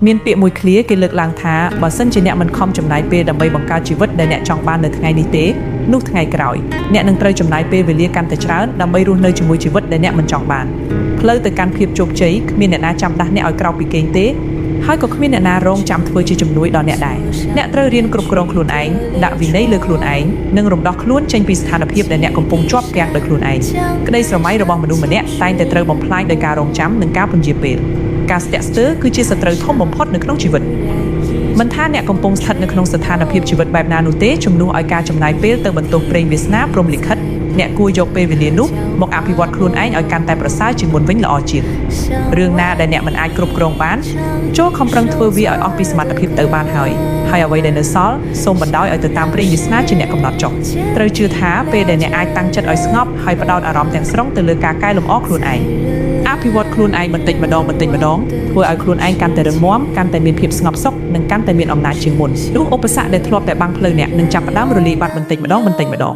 មានពាក្យមួយឃ្លាគេលើកឡើងថាបើសិនជាអ្នកមិនខំចំណាយពេលដើម្បីបង្កើតជីវិតដែលអ្នកចង់បាននៅថ្ងៃនេះទេនោះថ្ងៃក្រោយអ្នកនឹងត្រូវចំណាយពេលវេលាកាន់តែច្រើនដើម្បីរស់នៅជាមួយជីវិតដែលអ្នកមិនចង់បានផ្លូវទៅកាន់ភាពជោគជ័យគ្មានអ្នកណាចាំដាស់អ្នកឲ្យក្រោកពីគេងទេហើយក៏គ្មានអ្នកណារងចាំធ្វើជាជំនួយដល់អ្នកដែរអ្នកត្រូវរៀនគ្រប់គ្រងខ្លួនឯងដាក់វិន័យលើខ្លួនឯងនិងរំដោះខ្លួនចេញពីស្ថានភាពដែលអ្នកកំពុងជាប់គាំងដោយខ្លួនឯងក្តីស្រមៃរបស់មនុស្សម្នាក់តែងតែត្រូវបំផ្លាញដោយការរងចាំនិងការពន្យាពេលការស្ទាក់ស្ទើរគឺជាសត្រូវធំបំផុតនៅក្នុងជីវិត មិនថាអ្នកកំពុងស្ថិតនៅក្នុងស្ថានភាពជីវិតបែបណានោះទេជំនួសឲ្យការចំណាយពេលទៅបន្ទោសព្រេងវាសនាព្រំលិខិតអ្នកគួរយកពេលវេលានោះមកអភិវឌ្ឍខ្លួនឯងឲ្យកាន់តែប្រសើរជាងមុនវិញល្អជាងរឿងណាដែលអ្នកមិនអាចគ្រប់គ្រងបានចូលខំប្រឹងធ្វើវាឲ្យអស់ពីសមត្ថភាពទៅបានហើយហើយអ្វីដែលនៅសល់សូមបណ្ដោយឲ្យទៅតាមព្រេងវាសនាជាអ្នកកំណត់ចុះត្រូវជឿថាពេលដែលអ្នកអាចតាំងចិត្តឲ្យស្ងប់ហើយផ្ដោតអារម្មណ៍ទាំងស្រុងទៅលើការកែលម្អខ្លួនឯង អភិវឌ្ឍខ្លួនឯងបន្តិចម្ដងបន្តិចម្ដងធ្វើឲ្យខ្លួនឯងកាន់តែរឹងមាំកាន់តែមានភាពស្ងប់សុខនិងកាន់តែមានអំណាចជាងមុននោះឧបសគ្គដែលធ្លាប់តែបាំងផ្លូវអ្នកនឹងចាប់ផ្ដើមរលាយបាត់បន្តិចម្ដងបន្តិចម្ដង